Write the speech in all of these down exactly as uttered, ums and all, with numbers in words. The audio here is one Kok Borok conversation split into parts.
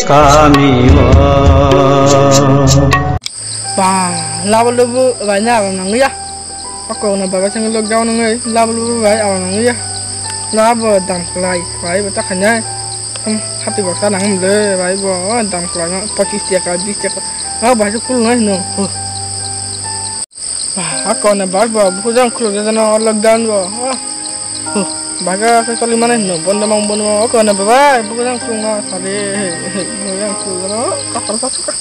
Kami o. Ba, labo lubu bai na aro nang ya. Ako na baba sing lockdown nang ai, labo lubu bai aro nang ya. Labo dam khlai, bai bo ta khanya. Hmm, hati bo sa nang le, bai bo dam khlai na pachis taka, bis taka. Ah, bai kul nai no. Huh. Ah, ako na baba, bujang khuluk jana lockdown bo. Ah. Huh. Baga sa choli mane no, bondo mang bondo, ako na baba, bujang khuluk na sale. Bujang khuluk jana, kapal sa suka.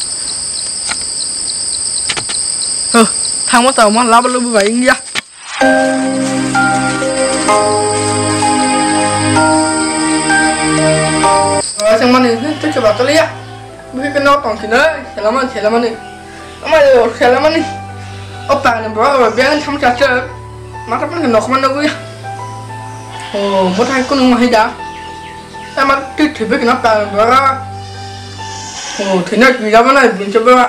Huh. Thangma tau ma, labo lubu bai India. Sengmani, tu coba kali ya. Bukhe keno tong sini, selamani, selamani. Ama yo, selamani. O pagani bro, o biang tham cha cha. Mata pun nok man nugui. O, mo thai kunu mo hida. Ama tu tu bukhe na pagani bro. O, thina tu jaba na, bin cha bro.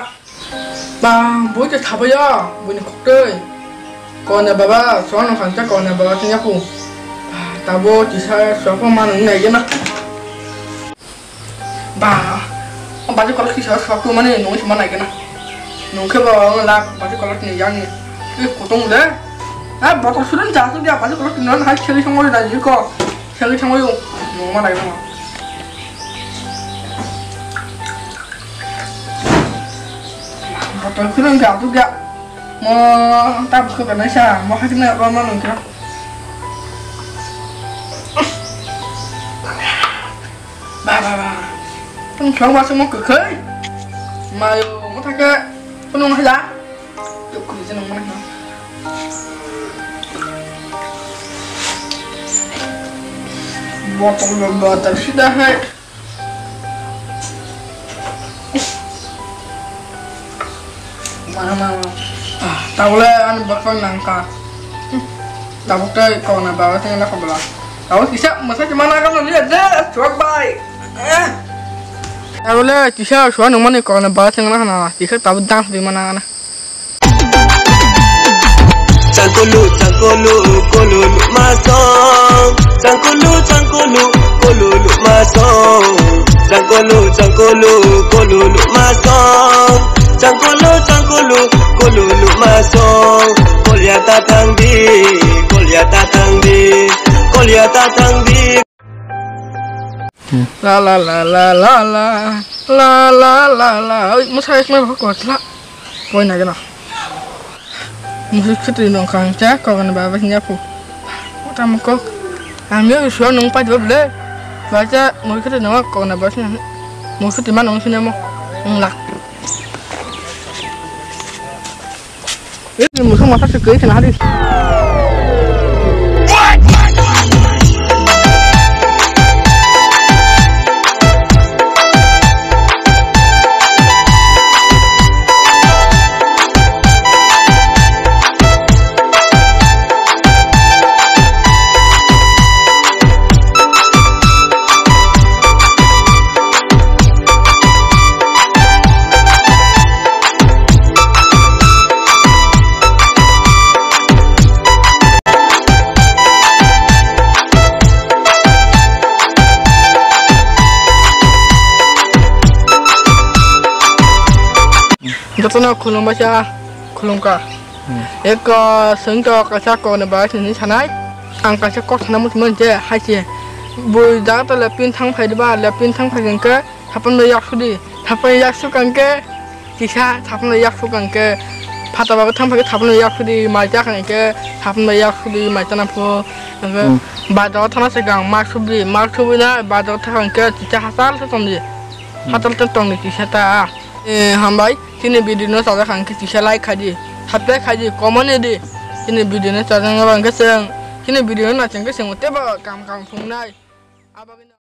Ba, bui te thabai ya, buini koktoi. Kone baba, sono khangcha kone baba tanya pu. Ba, tabo kisa sopo manu nai gena. Ba, o baji kolok kisa sopo mane nung sima nai gena. Nung khe ba o la baji kolok ni yang ni. E kutung de. Ha, botol sudan ja tu dia baji kolok ni non hai cheli songoi da ji ko. Cheli songoi u. Nung ma nai gena. Botol khulung ga tu ga. Mo ta bukhe ba naisa, mo hakhe na ba ma nung kha. Ba, ba, ba. Tong khong ba se mo kwkhai. Mayo, mo thake. Phunung hala. Tuk kuli se nung mana. Botol, botol sida hai. Mana, mana. Ah, tabole ani bokol nangka. Tabuk tei kona baba tengla kobla. Tabuk kisa masa cuma nangka nang lihat deh, cuak bai. Eh. Tabole kisa suan nang mani kona baba tengla kana. Kisa tabuk dance di mana kana. Changkulu, changkulu, kululu masong. Changkulu, changkulu, kululu masong. Changkulu, changkulu, kululu masong. Changkulu, changkulu, kululu masong. Kolya ta thangdi, kolya ta thangdi, kolya ta thangdi. Hmm. La, la, la. Oi, mwsa ekma ba kotla. Koi na gana. Musi khitri nong khang cha, kok na baba sinya pu. Ota mo kok. Ami yo suan nong pa job le. Ba cha, musi khitri nong kok na baba sinya. Musi khitri ma nong sinya mo. Nong lak. Eh, musu mata se kei kena hari. Jotono khulumbaisa khulumkha. Hmm. Eko, swngto kaisa kokni bagwi sini sanai. Ang kaisa kok sana muchung mani je, hai se. Bui jaga to lepin thang phai diba, lepin thang phai hwnkhe, thapon bai yak sudi. Thapon yak sukang khe, kisa thapon bai yak sukang khe, phata bagwi thang phai khe thapon bai yak sudi, mai chakang khe, thapon bai yak sudi, mai chana pho. Hwnkhe, hmm, bazaro thana se gang, mak subdi, mak subui na, bazaro thang khe, kisa hachal se tongdi. Hmm. Hachal se tongdi kisa ta. Eh, hambai, chini video no chajak hwnkhe kisa like khai di, subscribe khai di, comment di. Chini video no chajak hwnkhe chwng, chini video no nachwng khe chwng teibo kam kam phungnai. Abagwino.